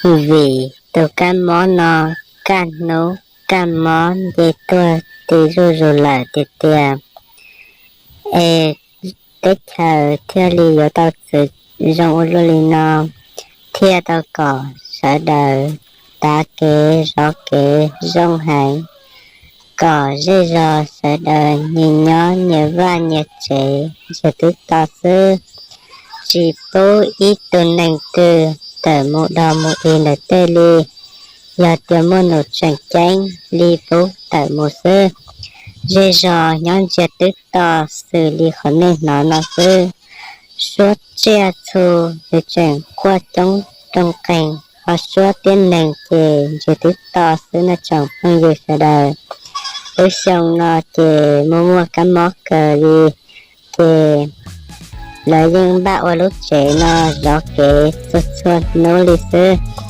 Vim tus kab mob no kaj hnub kaj mob nce tuaj ti zuj zus lawm tiag tiag, es teb chaws thiaj li yuav tau txwv zoo ua luaj li no, thiaj tau kom sawv daws tav kev zov kev zoo heev, kom zej zog sawv daws nyias nyob nyias vaj nyias tsev ntsiag twb to xwb, tsis pub ib tug neeg twg tawm mus dog mus dig ntawm tej li. Yog tias muaj num tseem ceeb li pub tawm mus xwb, zej zog nyob ntsiag twb to xws li qhov nej hnov no xwb. Suab tsiaj txhu nws tseem quaj coob rooj qees, ho suab tiab neeg ces ntsiag twb to xwb no tsoom phooj ywg sawv daws. Lub xyoo no ces muaj muaj kab mob kawg li, ces lawv yeej npaj ua lub tsev no zov kev txhua txhua hnub li xwb.